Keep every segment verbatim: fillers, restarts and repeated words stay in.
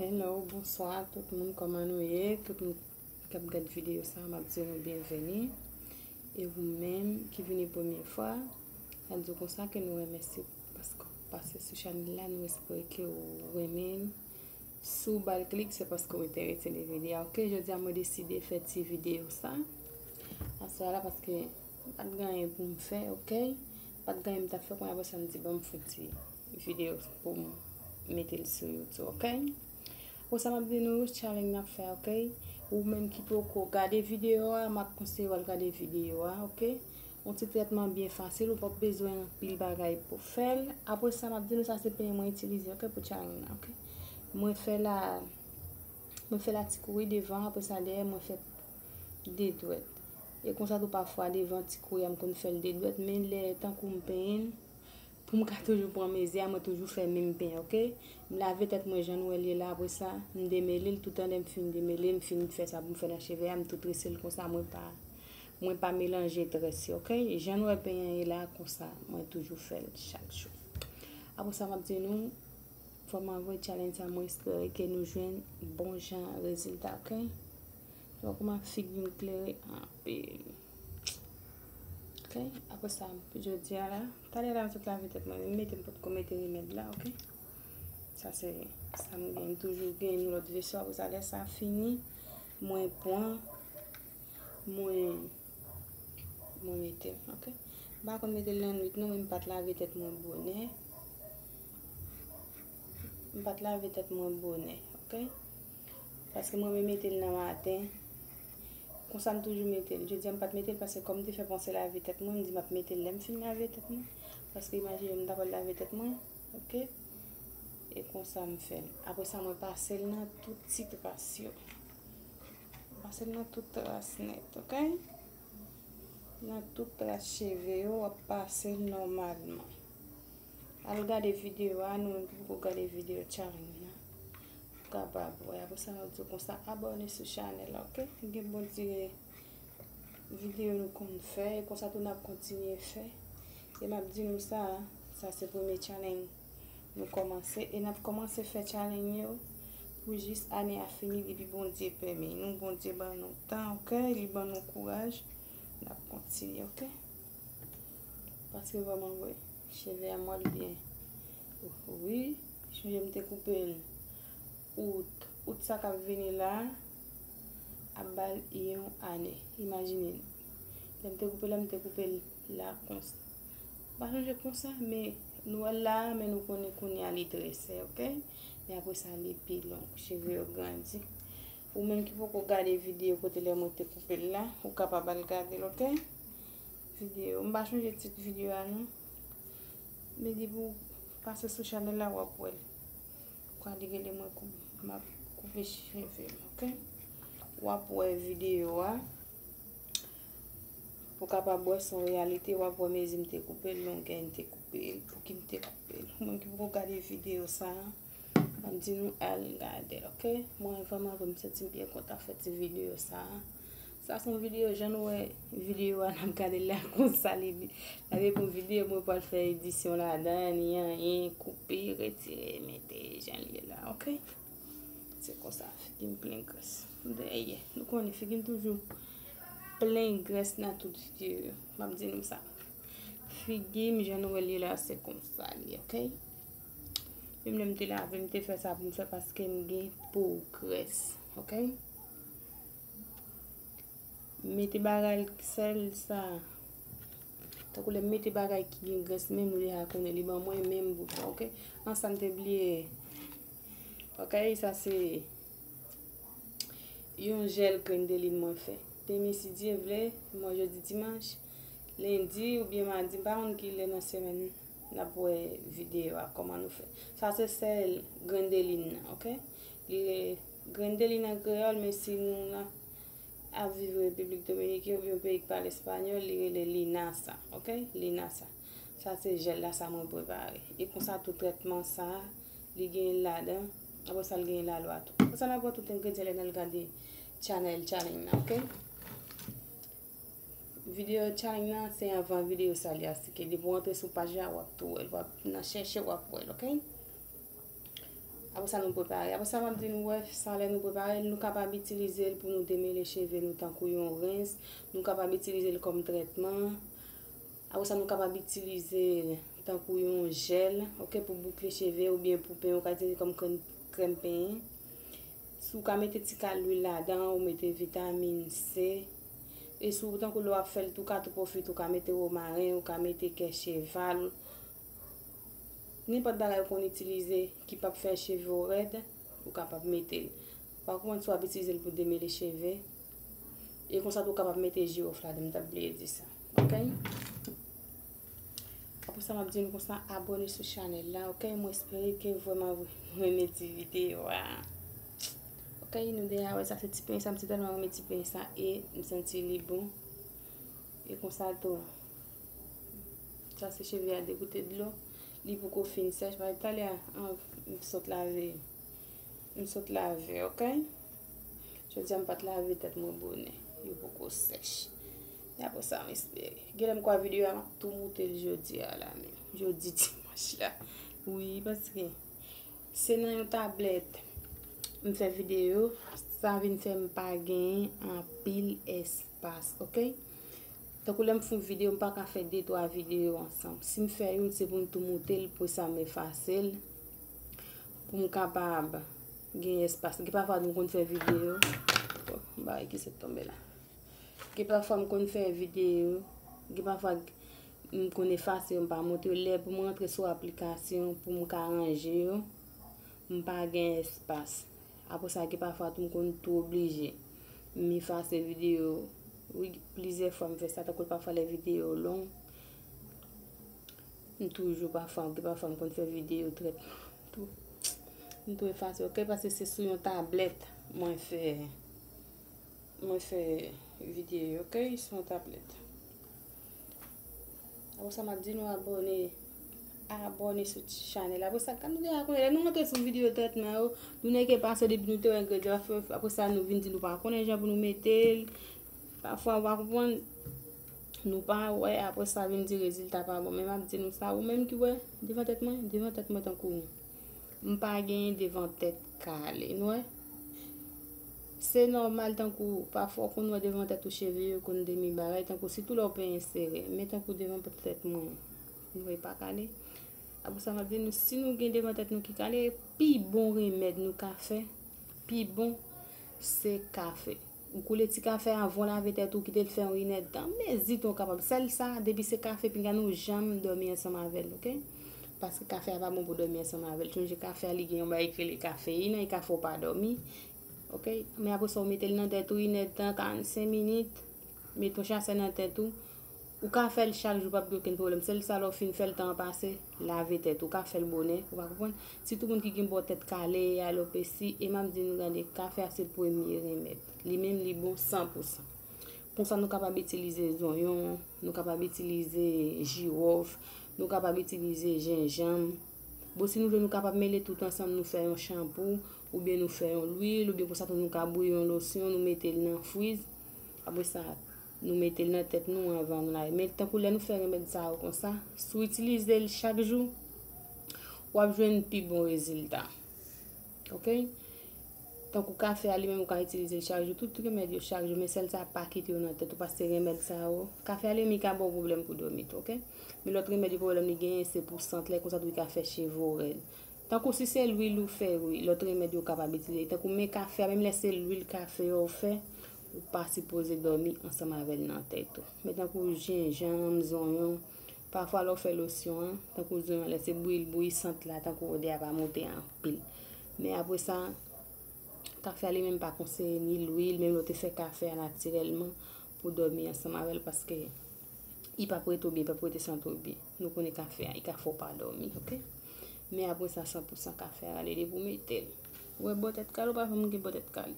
Hello, bonswa tout moun, kòman nou ye? Tout moun k ap gad videyo sa, m ap di nou byenveni. E ou menm ki vini premye fwa, m ap di w konsa ke nou remèsye paske w pase sou chanèl la, nou espere ke w renmen l. Si w ba l klik, se paske w enterese nan videyo a, oke? Jodi a, mwen deside fè ti videyo sa aswè a la paske m pa t gen anyen pou m fè, oke? M pa t gen anyen m t ap fè, kounye a apre sa m di, "Ban m fè ti videyo pou m mete l sou YouTube," oke? Apre sa, m ap di nou challenge n ap fè, oke? Ou menm ki poko gade videyo a, m ap konseye w al gade videyo a, oke? Yon ti trètman byen fasil, ou p ap bezwen anpil bagay pou fè l. Apre sa, m ap di nou sa se penyen mwen itilize, oke, pou challenge nan, oke? Mwen fè la, mwen fè la ti kouri devan, apre sa dèyè mwen fè de dwèt. E konsa tou pafwa devan ti kouri a m konn fè l de dwèt, men lè tankou m penyen l, pou m ka toujou pran mezi a, mwen toujou fè menm penyen, oke? M lave tèt mwen jan nou wè l ye la, apre sa, m demele l, toutan lè m fin demele, m fin fè sa pou m fè nan cheve a, m tou trese l konsa, mwen pa, mwen pa melanje très yo, oke? Jan nou wè penyen an ye la, konsa, mwen toujou fè l chak jou. Apre sa, m ap di nou, vrèman vre, challenge sa, mwen espere ke nou jwenn bon jan rezilta, oke? Donk, kòman figi m klere anpil. Oke, apre sa, jodi a la, talè la, m sot lave tèt mwen, m mete, m potko mete remèd la, oke? Sa se sa m gen, m toujou gen yon lòt veso, apre sa, lè sa fini, mwen pran, mwen, mwen mete l, oke? M pa konn mete l nan nwit non, men m pa t lave tèt mwen bonè. M pa t lave tèt mwen bonè, oke? Paske mwen renmen mete l nan maten. Konsa m toujou mete l. Jodi a m pa t mete l paske kòm m te fè panse lave tèt mwen, m di m ap mete l lè m fin lave tèt mwen. Paske imajine m ta pral lave tèt mwen, oke? E konsa m fè l. Apre sa, mwen pase l nan tout ti tras yo. Pase l nan tout tras nèt, oke? Nan tout tras cheve yo, w ap pase l nòmalman. Al gade videyo a, nou menm ki poko gade videyo challenge nan, ou kapab wè. Apre sa, nou di w konsa, abòne sou chanèl la, oke? Gen bon ti videyo nou konn fè, e konsa tou n ap kontinye fè. E m ap di nou sa, sa se premye challenge nou kòmanse, e n ap kòmanse fè challenge yo pou jis ane a fini, depi Bondye pèmèt nou, Bondye ban nou tan, oke? Li ban nou kouraj, n ap kontinye, oke? Paske vrèman vre, cheve a mòl byen. Wi, sonje m te koupe l out, out sa k ap vini la, ap ba l yon ane. Imajine, lè m te koupe l la, m te koupe l la konsa. M pa sonje konsa, men nou wè l la, men nou konnen kounye a li trese, oke? Men apre sa, li pi long, cheve yo grandi. Ou menm ki poko gade videyo kote lè mwen te koupe l la, ou kapab al gade l, oke? Videyo, m pa sonje tit videyo a non. Men depi w pase sou chanèl la, w ap wè l. Kwa li rele mwen kou-, m ap koupe cheve m, oke? W ap wè videyo a. Pou kapab wè se yon reyalite, w ap wè mezi m te koupe l, longè m te koupe l, pouki m te koupe l. Ou menm ki poko gade videyo sa a, m ap di nou al gade l, oke? Mwen vrèman vre m santi m byen kontan fè ti videyo sa a. Sa se yon videyo, jan nou wè videyo a n ap gade l la konsa, li, li, la depi yon videyo, mwen pral fè edisyon ladan, ni anyen, koupe, retire, mete jan l ye la, oke? Se konsa, figi m plen grès. Dèyè, nou konnen figi m toujou plen grès nan tout videyo yo. M ap di nou sa. Figi m, jan nou wè l ye la, se konsa l ye, oke? Menm lè m te lave, m te fè sa pou m fè paske m gen po grès, oke? Mete bagay sèl sa. Tankou lè m mete bagay ki gen grès, menm ou deja konnen li ban mwen menm pou fè, oke? An sa m te bliye. Oke, sa se yon jèl grenn de lin mwen fè. Demen, si Dye vle, mwen jodi dimanch, lendi oubyen madi, m pa konn ki lè nan semèn n ap wè videyo a, kòman nou fè. Sa se sèl grenn de lin nan, oke? Li re-, grenn de lin an kreyòl, men si nou nan ap viv Repiblik Dominiken oubyen yon peyi ki pale espanyòl, li rele linasa, oke? Linasa. Sa se jèl la sa mwen prepare. E konsa tou trètman sa, li gen ladan, apre sa l gen lalwa tou. Konsa n ap wè tout engredyan lè n al gade channel challenge nan, oke? Videyo challenge nan se anvan videyo sa li a, se ke depi w antre sou paj la, w ap tou wè l, w ap nan chèche, w ap wè l, oke? Apre sa, nou prepare. Apre sa, m ap di nou, wè, sa lè nou prepare l, nou kapab itilize l pou nou demele cheve nou tankou yon rens. Nou kapab itilize l kòm trètman. Apre sa, nou kapab itilize l tankou yon jèl, oke, pou boukle cheve oubyen pou penyen, ou ka itilize kòm krèm, krèm penyen. Si w ka mete ti kal lwil ladan, ou mete vitamin C. E si w, tankou lè w ap fè l tou, ka tou pwofite, ou ka mete womaren, ou ka mete kè cheval. Nenpòt bagay ou konn itilize ki p ap fè cheve w rèd, ou kapab mete l. Pa konprann si w ap itilize l pou demele cheve. E konsa tou, ou kapab mete jiwòf ladan, m t ap bliye di sa. Oke? Apre sa, m ap di nou konsa, abòne sou chanèl la, oke? Mwen espere ke vrèman, vrèman nou renmen ti videyo a. Oke, nou deja wè sa, se ti penyen sa, m te tèlman renmen ti penyen sa, e m santi li bon. E konsa tou, sa se cheve a degoute dlo. Li poko fin sèch, paske talè a, an, m sot lave. M sot lave, oke? Jodi a m pa t lave tèt mwen bonè. Yo poko sèch. E apre sa, m espere. Genlè m kwè videyo a, m ap tou moute l jodi a la menm. Jodi dimanch la. Wi, paske se nan yon tablèt m fè videyo. Sa vin fè m pa genyen anpil espas, oke? Tankou lè m fè yon videyo, m pa ka fè de, twa videyo ansanm. Si m fè youn, se pou m tou moute l, pou sa m efase l, pou m kapab gen espas. Gen pafwa m konn fè videyo. Bon, bagay ki sot tonbe la. Gen pafwa m konn fè videyo. Gen pafwa m konn efase yo, m pa moute yo. Lè pou m rantre sou aplikasyon, pou m ka ranje yo, m pa gen espas. Apre sa, gen pafwa tou m konn tou oblije m efase videyo. Wi, plizyè fwa m fè sa, tankou pafwa lè videyo long, m toujou pafwa, gen pafwa m konn fè videyo trètman tou. M tou efase, oke, paske se sou yon tablèt mwen fè, mwen fè videyo, oke, sou yon tablèt. Apre sa, m ap di nou abòne, abòne sou ti chanèl. Apre sa, kan nou deja konnen, lè nou rantre sou videyo trètman yo, nou nèke pase depi nou te wè engredyan yo, apre sa, nou vin di nou pa konnen jan pou nou mete l. Pafwa, ou pa konprann, nou pa wè, apre sa, vin di rezilta pa bon. Men m ap di nou sa, ou menm ki wè, devan tèt mwen, devan tèt mwen tankou ou. M pa genyen devan tèt kale, nou wè. Se nòmal tankou, pafwa w konn wè devan tèt ou cheve yo konn demi bagay, tankou sitou lè w penyen sere. Men tankou devan tèt mwen, nou wè pa kale. Apre sa, m ap di nou, si nou gen devan tèt nou ki kale, pi bon remèd nou ka fè, pi bon, se kafe. Ou koule ti kafe avan w lave tèt ou, kite l fè yon inèdtan. Mezi tan w kapab. Sèl sa, depi se kafe, pinga nou janm dòmi ansanm avè l, oke? Paske kafe a pa bon pou dòmi ansanm avè l. Sonje kafe a, li gen yon bagay ki rele kafeyin, e ka fè w pa dòmi. Oke? Men apre sa, ou mete l nan tèt ou, inèdtan, karannsenk minit. Mete yon chasè nan tèt ou. Ou ka fè l chak jou, p ap gen okenn pwoblèm. Sèl sa, lè w fin fè l, tan an pase, lave tèt ou. Ou ka fè l bonè, ou pa konprann? Sitou moun ki gen bò tèt kale, alopesi, e m ap di nou, gade, kafe a se premye remèd. Li menm, li bon san pou san. Konsa, nou kapab itilize zonyon, nou kapab itilize jiwòf, nou kapab itilize jenjanm. Bon, si nou vle, nou kapab mele tout ansanm, nou fè yon chanpou, oubyen nou fè yon lwil, oubyen konsa tou nou ka bouyi yon losyon, nou mete l nan friz. Apre sa, nou mete l nan tèt nou anvan nou lave. Men tankou lè nou fè remèd sa yo konsa, si w itilize l chak jou, w ap jwenn pi bon rezilta. Oke? Tankou kafe a li menm, ou ka itilize l chak jou. Tout remèd yo chak jou, men sèl sa pa kite yo nan tèt ou, paske remèd sa yo, kafe a li menm, li ka ba w pwoblèm pou dòmi tou, oke? Men lòt remèd yo, pwoblèm li genyen, se pou sant, lè konsa tou li ka fè cheve w rèd. Tankou si se lwil ou fè, wi, lòt remèd yo kapab itilize. Tankou men kafe a, menm lè se lwil kafe a ou fè, ou pa sipoze dòmi ansanm avè l nan tèt ou. Men tankou jenjanm, zonyon, pafwa lè w fè losyon an, tankou zonyon an, lè se bouyi l bouyi, sant la, tankou odè a pa monte anpil. Men apre sa, kafe a li menm pa konseye ni lwil, menm lè w te fè kafe a natirèlman pou dòmi ansanm avè l, paske li p ap rete w byen, li p ap rete sante w byen. Nou konnen kafe a, li ka fè w pa dòmi, oke? Men apre sa, san pou san kafe a, gade depi w mete l. Ou wè bò tèt kale, ou pa janm gen bò tèt kale.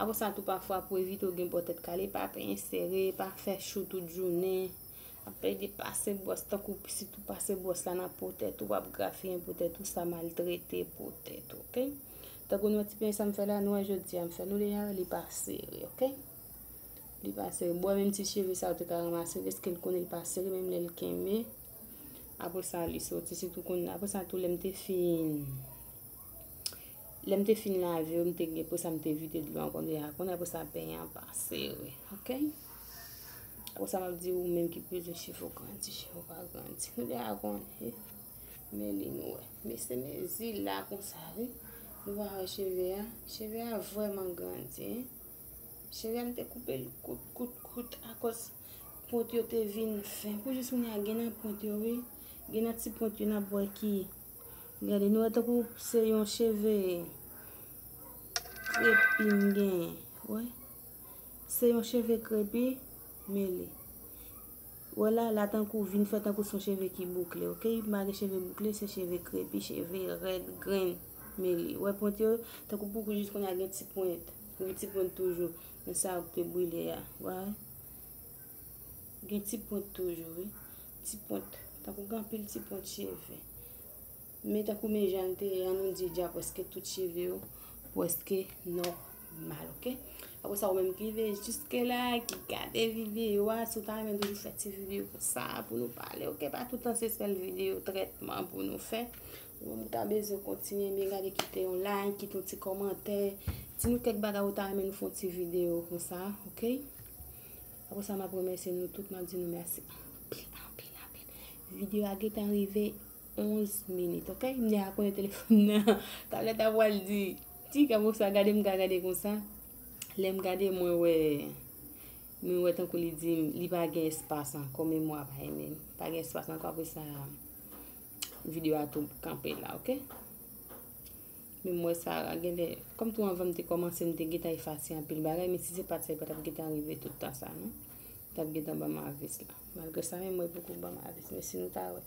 Apre sa tou, pafwa, pou evite w gen bò tèt kale, pa penyen sere, pa fè chou tout jounen. Ap plede pase bwòs, tankou pitit ou pase bwòs la nan po tèt ou, w ap grafiyen po tèt ou, sa maltrete po tèt ou, oke? Tankou nou wè ti penyen sa m fè la, nou wè jodi a m fè, nou deja wè li pa sere, oke? Li pa sere. Bò menm ti cheve sa ou te ka ranmase, dèske l konnen li pa sere, menm lè l kenbe. Apre sa, li soti, sitou konn, apre sa, tou lè m te fin, Lè m te fin lave yo, m te gen, apre sa m te vide dlo ankò, m te a konnen, apre sa penyen an pa sere, oke? Apre sa m ap di ou menm ki bezwen cheve w grandi, cheve w pa grandi. Nou deja konnen, men li nou wè. Men se mezi la konsa, wi. Nou pa wè cheve a? Cheve a vrèman grandi, wi. Cheve a m te koupe l kout, kout, kout, akoz pwent yo te vin fen. Pou jis kounye a, gen nan pwent yo, wi. Gen nan ti pwent yo, n ap wè ki. Gade, nou wè tankou se yon cheve krepi m genyen, wè. Se yon cheve krepi, men li. Wè la, la tankou vin fè tankou se yon cheve ki boukle, oke? M pa gen cheve boukle, se cheve krepi, cheve rèd, grenn, men li. Wè pwent yo, tankou pou jis kounye a gen ti pwent. Gen ti pwent toujou. Men sa yo te brile a, wè. Gen ti pwent toujou, wi. Ti pwent. Tankou gen anpil ti pwent cheve. Men tankou men jan l te ye an, nou di dja prèske tout cheve yo prèske nòmal, oke? Apre sa, ou menm ki rive jiske la, ki gade videyo a, si w ta renmen toujou fè ti videyo konsa pou nou pale, oke? Pa tout tan se sèl videyo trètman pou nou fè. Ou menm ou ta bezwen kontinye, men gade kite yon like, kite yon ti kòmantè. Di nou kèk bagay ou ta renmen nou fè yon ti videyo konsa, oke? Apre sa, m ap remèsye nou tout, m ap di nou mèsi anpil, anpil, anpil. Videyo a gentan rive onz minit, oke? M deja konnen telefòn nan. Talè ta pral di, ti ka konsa, gade m ka gade konsa. Lè m gade, mwen wè, mwen wè tankou li di m, li pa gen espas ankò, memwa pa e menm. Pa gen espas ankò, apre sa, videyo a tou kanpe la, oke? Men m wè sa genlè, kòm tou anvan m te kòmanse, m te gentan efase anpil bagay, men si se pa t sa, li pa t ap gentan rive tout tan sa, non. Li t ap gentan ban m avis la. Malgre sa, menm mwen poko ban m avis, men si nou ta wè.